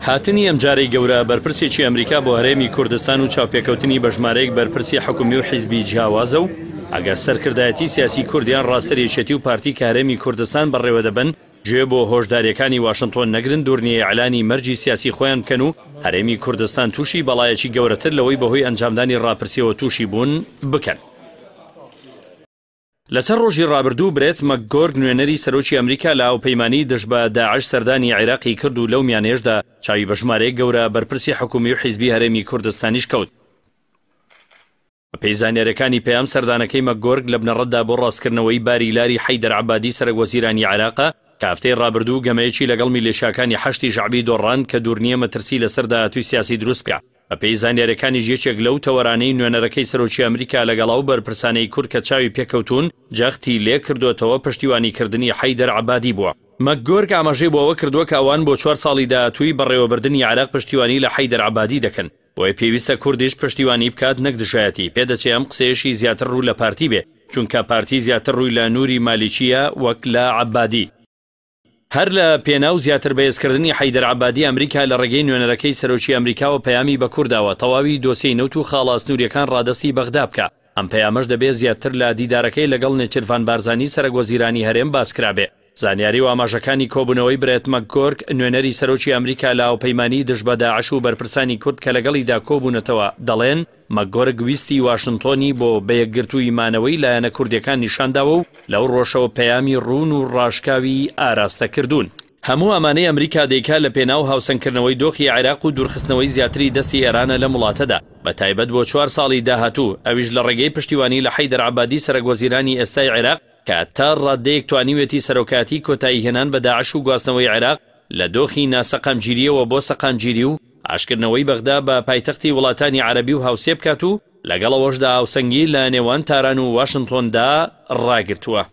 هاتنی ئەمجارەی گەورە بەرپرسێکی ئەمریکا بۆ هەرێمی کوردستان و چاوپێکەوتنی بە ژمارەیەک بەرپرسی حکومی و حیزبی جیاوازە و ئەگەر سەرکردایەتی سیاسی کورد یان ڕاستر یەکێتی و پارتی کە هەرێمی کوردستان بەڕێوەدەبەن گوێ بۆ هۆشدارییەکانی واشنتۆن نەگرن دوور نییە ئیعلانی مەرجی سیاسی خۆیان بکەن و هەرێمی کوردستان تووشی بەڵایەکی گەورەتر لەوەی بەهۆی ئەنجامدانی ڕاپرسیەوە تووشی بوون بکەن. لە چەند ڕۆژی ڕابردوو برێت مەکگۆرگ نوێنەری سەرۆکی ئەمریکا لە هاوپەیمانیی دژ بە داعش سەردانی عێراقی کرد و لەو میانەیەشدا چاوی بە ژمارەیەک گەورە بەرپرسی حکومی و حیزبی هەرێمی کوردستانیش کەوت. بەپێی زانیارییەکانی پەیام سەردانەکەی مەکگۆرگ لە بنەڕەتدا بۆ ڕاستکردنەوەی باری لاری حەیدەر عەبادی سەرەکوەزیرانی عێراقە کە هەفتەی ڕابردوو گەمەیەکی لەگەڵ میلیشیاکانی حەشدی شەعبی دۆڕاند کە دوورنییە مەترسی لەسەر داهاتووی سیاسی دروست بکا. بەپێی زانیارییەکانیش یەکێک لەو تەوەرانەی نوێنەرەکەی سەرۆکی ئەمریکا لەگەڵ ئەو بەرپرسانەی کورد کە چاوی پێکەوتوون جەختی لێکردۆتەوە پشتیوانیکردنی حەیدەر عەبادی بووە. مەکگۆرگ ئاماژەی بۆ ئەوە کردووە کە ئەوان بۆ چوار ساڵی داهاتووی بەڕێوەبردنی عێراق پشتیوانی لە حەیدەر عەبادی دەکەن، بۆیە پێویستە کوردیش پشتیوانی بکات نەک دژایەتی، پێدەچێ ئەم قسەیەشی زیاتر ڕوو لە پارتی بێ، چونکە پارتی زیاتر ڕووی لە نوری مالیکییە وەک لە عەبادی. هەر لە پێناو زیاتر بەهێزکردنی حەیدەر عەبادی، ئەمریکا لە ڕێگەی نوێنەرەکەی سەرۆکی ئەمریکاوە پەیامی بە کورد داوە تەواوی دۆسیەی نەوت و خاڵە سنوورییەکان ڕادەستی بەغدا بکا، ئەم پەیامەش دەبێ زیاتر لە دیدارەکەی لەگەڵ نێچیرڤان بارزانی سەرەکوەزیرانی هەرێم باس کرابێ. زانیاری و ئاماژەکانی کۆبوونەوەی برێت مەکگۆرک، نوێنەری سەرۆکی ئەمریکا لە هاوپەیمانیی دژ بە داعش و بەرپرسانی کورد کە لەگەڵیدا کۆبوونەتەوە، دەڵێن، مەکگۆرک ویستی واشنتۆنی بۆ بەیەکگرتوویی مانەوەی لایەنە کوردییەکان نیشانداوە و لەو ڕۆژەوە پەیامی ڕوون و ڕاشکاوی ئاراستە کردوون. هەموو ئەمانەی ئەمریکا دەیکا لە پێناو هاوسەنگکردنەوەی دۆخی عێراق و دوورخستنەوەی زیاتری دەستی ئێرانە لەم وڵاتەدا، بە تایبەت بۆ چوار ساڵی داهاتوو، ئەویش لە ڕێگەی پشتیوانی لە حەیدەر عەبادی سەرەکوەزیرانی ئێستای عێراق کە تا ڕاددەیەک توانیوێتی سەرۆکایەتی کۆتاییهێنان بە داعش و گواستنەوەی عێراق لە دۆخی ناسەقامگیرییەوە بۆ سەقامگیری و ئاشکردنەوەی بەغدا بە پایتەختی وڵاتانی عەرەبی و هاوسێ بکات و لەگەڵ ئەوەشدا هاوسەنگی لە نێوان تاران و واشنتۆندا ڕاگرتووە.